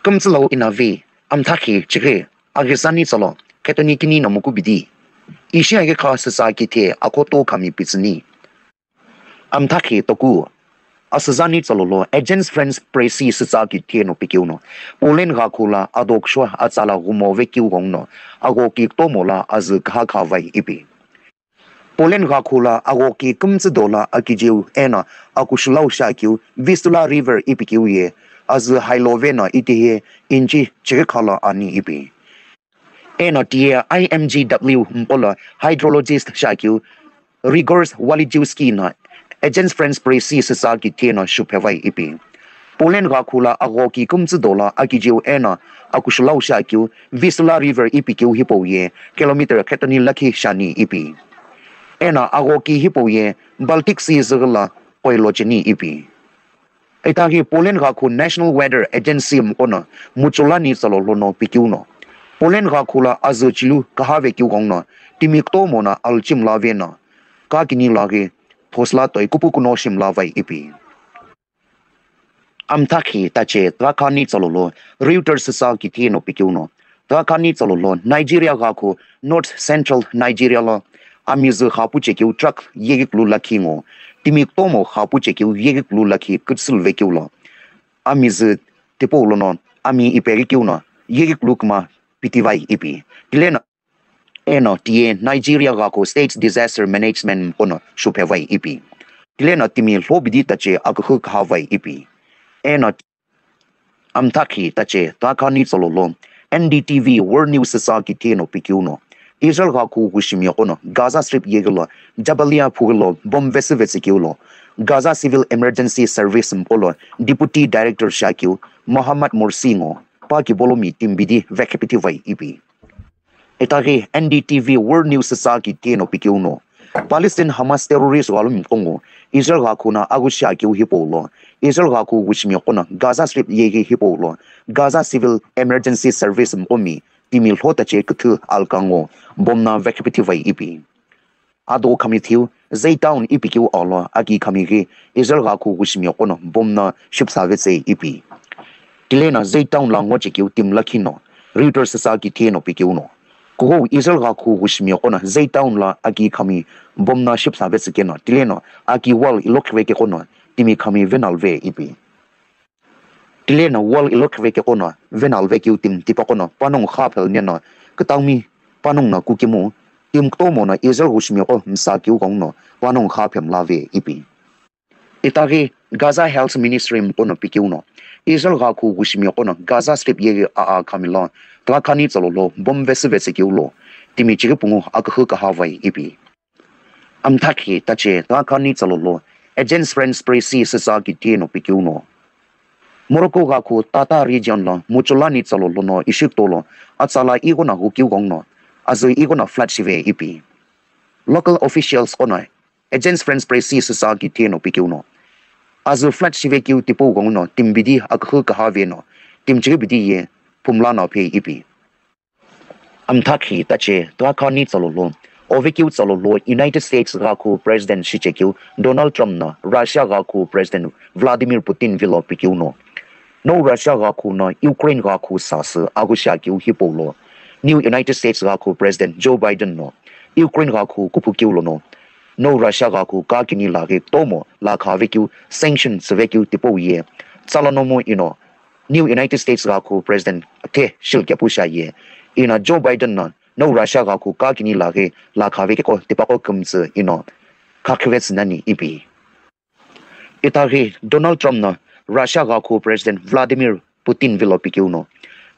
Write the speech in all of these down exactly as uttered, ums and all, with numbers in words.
Kümtsülo inavi, amthakhi chighi, aghizani tsalo, khetoni kini no mukubidi. Ishi aghi kha süsa kithe akhoto khami pitsüni. Amthakhi toku, asüzani tsalo lo Agence France-Presse süsa kithe no pikeu no, Poland ghakhu la adoksho atsala ghumo vekeu gong no, aghoki ktomo la azü kha khavai ipi. Poland ghakhu la aghoki kümtsü dola akijeu eno akushulau shakeu Vistula River ipikeu ye, azü hailove no itihe inchi chighi khala ani ipi. Eno tiye I M G W mqolo hydrologist shakeu Rigor Waliszewski no Agence France-Presse süsa kithe no shuphevai ipi. Poland ghakhu la aghoki kümtsü dola akijeu eno akushulau shakeu Vistula River ipikeu hipau ye kilometer khetoni lakhi shani ipi. Eno aghoki hipau ye Baltic Sea züghü la qoilo cheni ipi. Itaghi Poland ghakhu National Weather Agency mqono muchulani tsalo lono pikeu no, Poland ghakhu la azü chilu kaha vekeu gong no, timi ktomo no alchim lave no, kakini laghi thosla toi kupu kuno shim lavai ipi. Amthakhi tache thakhani tsalo lo Reuters süsa kithe no pikeu no, thakhani tsalo lo Nigeria ghakhu North Central Nigeria lo amizü khapu chekeu truck yeghi kulu lakhi ngo, timi ktomo khapu chekeu yeghi kulu lakhi kütsülvekeu lo, amizü tipau lono ami ipeghi keu no yeghi kulu küma pitivai ipi. Tileno eno tiye Nigeria ghakhu State Disaster Management mqono shuphevai ipi. Tileno timi lhobidi tache akühü khavai ipi. Eno amthakhi tache thakhani tsalo lo N D T V World News süsa kithe no pikeu no, Israel ghakhu ghushimi yoqo no Gaza Strip yeghi lo Jabalia phughi lo bomb vesü vetsükeu lo, Gaza Civil Emergency Service mqolo Deputy Director shakeu Mohammad Morsi ngo pa kibolomi timbidi vekhipitivai ipi. Itaghi N D T V World News süsa kithe no pikeu no, Palestine Hamas terrorist ghalumi mqongo Israel ghakhu no aghushi akeu hipau lo, Israel ghakhu ghushimi yoqo no Gaza Strip yeghi hipau lo, Gaza Civil Emergency Service mqomi timi lho tache küthü alka ngo bomb no vekhipitivai ipi. Ado khami thiu Zaytown ipikeu alo aki khami ghi Israel ghakhu ghushimi yoqo no bomb no shipsa vetsei ipi. Tileno Zaytown la ngo chekeu timi lakhi no Reuters süsa kithe no pikeu no, kuhou Israel ghakhu ghushimi yoqo no Zaytown la aki khami bomb no shipsa vetsükeno tileno aki wall ilokhive keqo no timi khami venalve ipi. Tileno wall ilokhive keqo no venalvekeu timi tipaqo no panongu kha phel neno kütaumi panongu no kukemu timi ktomo no Israel ghushimi yoqo msa keu gong no panongu kha phemlave ipi. Itaghi Gaza Health Ministry mqono pikeu no, Israel ghakhu ghushimi yoqo no Gaza Strip yeghi aa khami lo thakhani tsalo lo bomb vesü vetsükeu lo timi chighi pungu akühü kahavai ipi. Amthakhi tache thakhani tsalo lo Agence France-Presse süsa kithe no pikeu no, Morocco ghakhu Tata region lo muchulani tsalo lono ishi kutolo atsala ighono ghukeu gong no azü ighono flood shive ipi. Local officials qono Agence France-Presse süsa kithe no pikeu no, azü flood shivekeu tipau gong no timi bidi akühü kahave no timi chighi bidi ye phumla no phei ipi. Amthakhi tache thakhani tsalo lo, ovekeu tsalo lo United States ghakhu President shichekeu Donald Trump no Russia ghakhu President Vladimir Putin vilo pikeu no, no Russia ghakhu no Ukraine ghakhu sasü aghushi akeu hipau lo, New United States ghakhu President Joe Biden no Ukraine ghakhu kuphu keu lono, no Russia ghakhu kakini laghi ktomo lakha vekeu sanction tsüvekeu tipau ye tsala nomu ino New United States ghakhu President the shilkepu shiaye. Ino Joe Biden no no Russia ghakhu kakini laghi lakha vekeqo tipaqo kümtsü ino khakhivetsü nani ipi. Itaghi Donald Trump no Russia ghakhu President Vladimir Putin vilo pikeu no,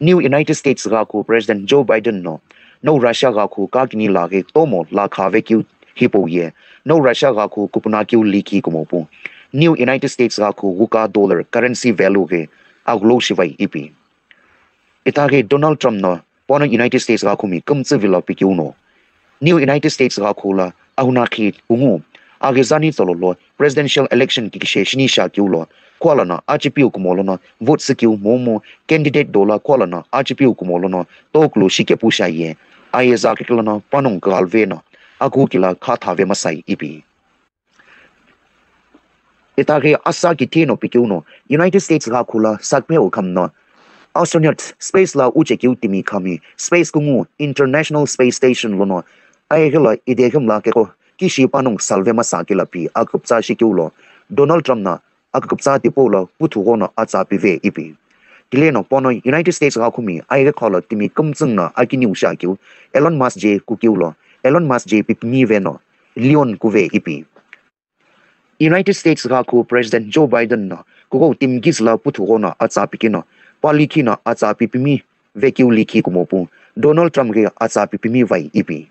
New United States ghakhu President Joe Biden no no Russia ghakhu kakini laghi ktomo lakha vekeu hipau ye no Russia ghakhu kupuna keu likhi kumopu New United States ghakhu ghuka dollar currency value ghi aghulou shivai ipi. Itaghi Donald Trump no pano United States ghakhumi kümtsü vilo pikeu no, New United States ghakhu la ahunakhi ungu aghizani tsalo lo presidential election kikishe shini shiakeu lo, kuala no achipiu kumo lono vote sükeu momu candidate dola kuala no achipiu kumo lono tokulu shikepu shiaye, aye za kikilo no panongu kighalve no akukila khathave masai ipi. Itaghi asa kithino pikeu no United States ghakhu la sakmeu kham no Astronaut space la uchekeu timi khami space kungu International Space Station lono ayeghi lo ideghi mla keko kishi panongu salve masa kila pi aküpütsa shikeu lo Donald Trump na aküküpütsa tipau lo puthu ghono atsa pive ipi. Tileno pono United States ghakhumi ayeghi khalo timi kümtsü no akiniu shakeu Elon Musk je kukeu lo Elon Musk je pipimi veno Leon kuve ipi. United States ghakhu President Joe Biden no kughou timi kizü lo puthu ghono atsa pikeno pa likhi no atsa pipimi vekeu likhi kumopu Donald Trump ghi atsa pipimi vai ipi.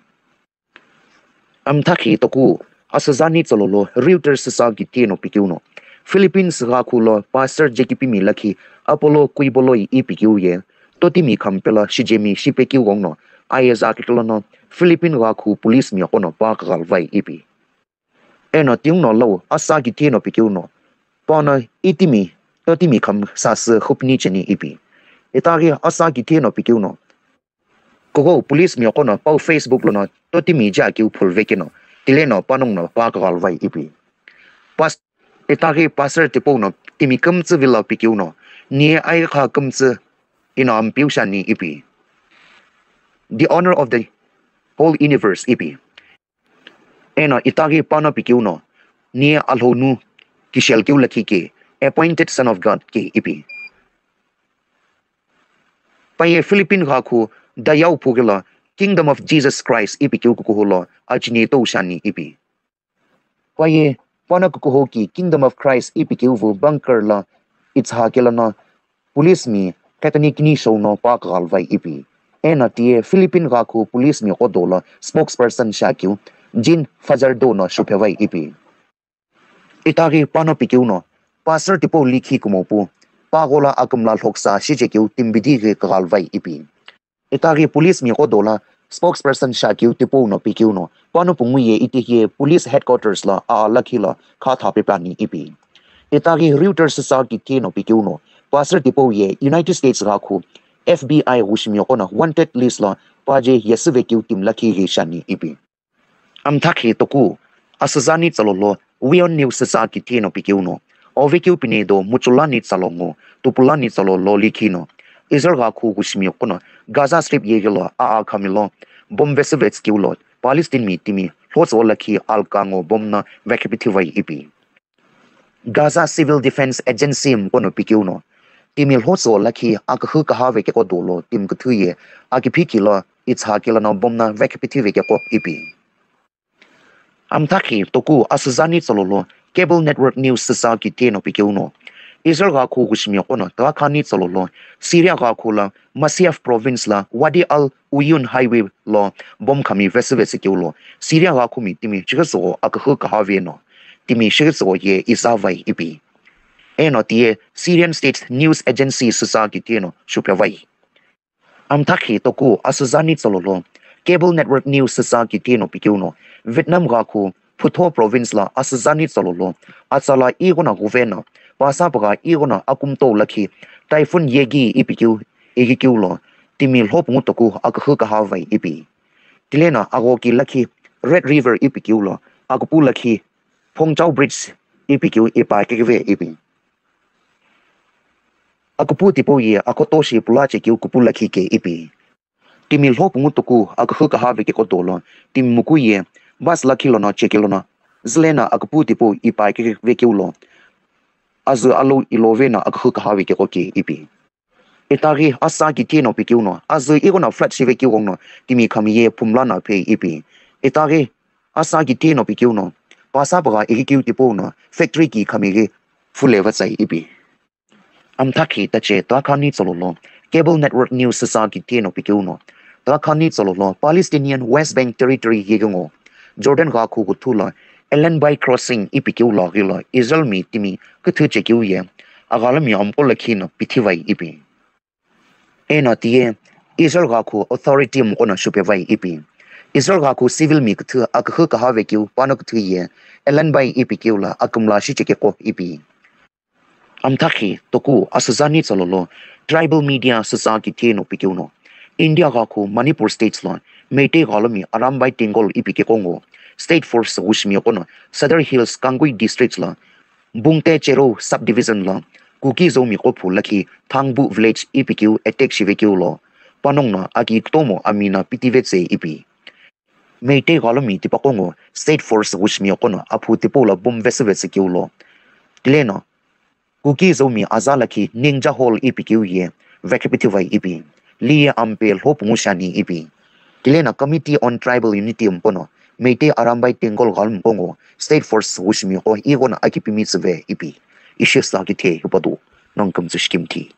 Amthakhi toku asüzani tsololo Reuters sa kiti no pikeu no Philippines ghakhu lo pastor jekipimi lakhi Apollo Kuiboloi ipikeu ye totimi khampela shijemi shipekeu gongno ayeza kiklono Philippine ghakhu police mi qono pa kaghalvai ipi. Eno tiungno lau asa kiti no pikeu no pono itimi totimi kham sasü khupni cheni ipi. Itaghi asa kiti no pikeu no kughou police mi qono pau Facebook lono totimi ja kiu phulvekeno tileno panongu no pa kaghalvai ipi. Pas itaghi pastor tipau no timi kümtsü vilo pikeu no ni aikha kümtsü ino ampiu shani ipi. The owner of the whole universe ipi. Eno itaghi pano pikeu no ni alhonu kishel keu lakhi ke appointed son of God ke ipi. Paye Philippine ghakhu dayau phugila Kingdom of Jesus Christ ipikeu kukuhu lo achini tou shani ipi. Paye pano kukuhu ki Kingdom of Christ ipikeu vu bunker la itsha kelano police mi khetani kini shou no pa kaghalvai ipi. Eno tiye Philippine ghakhu police mi qodo lo spokesperson shakeu Jean Fajardo no shuphevai ipi. Itaghi pano pikeu no pastor tipau likhi kumopu pa ghola akümla lhoksa shichekeu timbidi ghi kaghalvai ipi. Itaghi police mi qodo lo spokesperson shakeu tipau no pikeu no pano pungu ye itihi police headquarters lo aa lakhi lo kha thapepani ipi. Itaghi Reuters sa kiti no pikeu no pastor tipau ye United States ghakhu F B I ghushimi qono wanted list lo paje yesüvekeu timi lakhi ghi shani ipi. Amthakhi toku asüzani tsololo Wion News sa kiti no pikeu no ovekeu pine do muchulani tsalongo tupulani tsololo likhi no Israel ghakhu ghushimi qono Gaza Strip yeghi lo aa khamilo bomb vesüvetskeu lo Palestine mi timi lhotso lakhi alkango bomb no vekhipithivai ipi. Gaza Civil Defense Agency mqono pikeu no timi lhotso lakhi akühü kahave keko dolo timi küthü ye akiphiki lo itsha kelano bomb no vekhipithivekeko ipi. Amthakhi toku asüzani tsololo Cable Network News sa kiti no pikeu no Israel ghakhu ghushimi qono takhani tsololo Syria ghakhu lo Masyaf province lo Wadi al Uyun highway lo bomb khami vesüvetsikeu lo Syria ghakhu mi timi shighitsigo akühü kahave no timi shighitsigo ye isavai ipi. Eno tiye Syrian State News Agency sa kiti no shuphevai. Amthakhi toku asüzani tsololo Cable Network News sa kiti no pikeu no Vietnam ghakhu Phu Tho province lo asüzani tsololo atsala ighono ghuve no pasa pagha ighono akumto lakhi Typhoon Yagi ipikeu ighikeu lo timi lhopungu toku akühü kahave ipi. Tileno aghoki lakhi Red River ipikeu lo akupu lakhi Phong Chau Bridge ipikeu ipa kekeve ipi. Akupu tipau ye akoto shi pula chekeu kupu lakhi ke ipi. Timi lhopungu toku akühü kahave keko dolo timi muku ye bus lakhi lono chekeu lono züleno akupu tipau ipa kekevekeu lo azü alou ilove no akühü kahave keko ke ipi. Itaghi asa kiti no pikeu no azü ighono flat shivekeu gongno timi khami ye phumla no phe ipi. Itaghi asa kiti no pikeu no pasa pagha ighikeu tipau no factory ki khami ghi phule vatsai ipi. Amthakhi tache takhani tsololo Cable Network News sa kiti no pikeu no takhani tsololo Palestinian West Bank Territory yeghengo Jordan ghakhu kuthu lo Ellenby Crossing ipikeu lo ghi lo Israel mi timi küthü chekeu ye aghalami amqo lakhi no pithivai ipi. Eno tiye Israel ghakhu authority mqono shuphevai ipi. Israel ghakhu civil mi küthü akühü kahave keu pano küthü ye Ellenby ipikeu lo akümla shichekeko ipi. Amthakhi toku asüzani tsololo Tribal Media sa kiti no pikeu no India ghakhu Manipur State lo Meitei ghalomi Arambai Tenggol ipikeko ngo State Force ghushimi qono Sadar Hills Kangpokpi District lo Bungte Chero Subdivision lo Kuki Zomi qo phu lakhi Thangbu village ipi keu attack shive keu lo, panongu no aki kutomo amina pitivetsü ipi. Meitei ghalomi tipaqo ngo State Force ghüshimiqo no aphu tipau lo bomb vesüvetsü keu lo. Tileno Kuki Zomi aza lakhi Ningja Hall ipi keu ye vekipithivai ipi. Liye ampe lhopungu shiani ipi. Tileno Committee on Tribal Unity mqo no Meitei Arambai Tenggol ghalomiqo ngo State Force ghüshimiqo ighono akipimi tsüve ipi. Ishi sa kithe hipadu nongu kümtsü shikimthi.